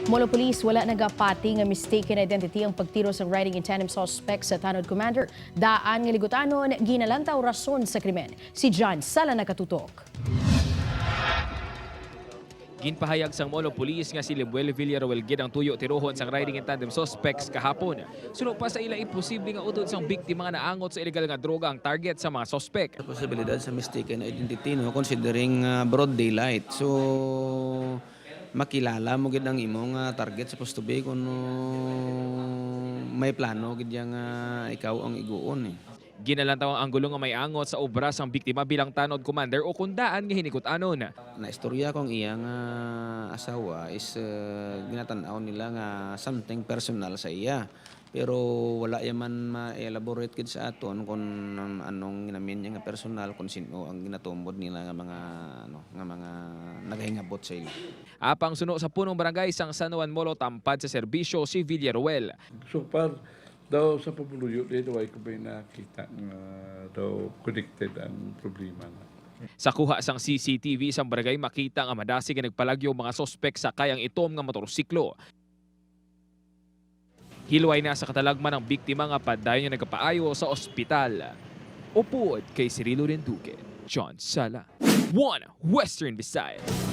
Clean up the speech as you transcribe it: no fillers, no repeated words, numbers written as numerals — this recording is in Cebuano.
Molo Police wala nagapati nga mistaken identity ang pagtiro sa riding in tandem suspect sa tanod commander. Daan nga ligutanon ginalantaw rason sa krimen. Si John Sala nakatutok. Ginpahayag sang Molo Police nga si Lemuel Villaruel gid ang tuyo tiruhon sang riding in tandem suspects kahapon. Suno pa sa ila, imposible nga utod sang biktima nga naangot sa illegal nga droga ang target sa mga suspect. Posibilidad sa mistaken identity, no, considering broad daylight. So makilala mo gid ang imong target, supposed to be, kung may plano gid yang ikaw ang iguon eh. Ginalantaw ang anggulo nga may angot sa obra sang biktima bilang tanod commander o kung daan nga hinikut-anon. Na istorya kong iyang asawa is ginatan-aw nila nga something personal sa iya. Pero wala yaman ma-elaborate gid sa aton kung anong ginamin niya nga personal, kung sino ang ginatumbod nila nga mga ano nga mga nagahingabot sa ila. Apang suno sa punong barangay sang San Juan Molo, tampad sa serbisyo si Villaruel. So far, daw sa pabuluyo, dito ay ko ba nakita nga daw connected ang problema na. Sa kuha sang CCTV sang barangay, makita nga madasig nga nagpalagyo mga sospek sa kayang itom nga motorsiklo. Hilway na sa katalagman ang biktima nga padayon nga nagpaayo sa ospital. Upod kay Cirilo Renduque, John Sala, 1 Western Visayas.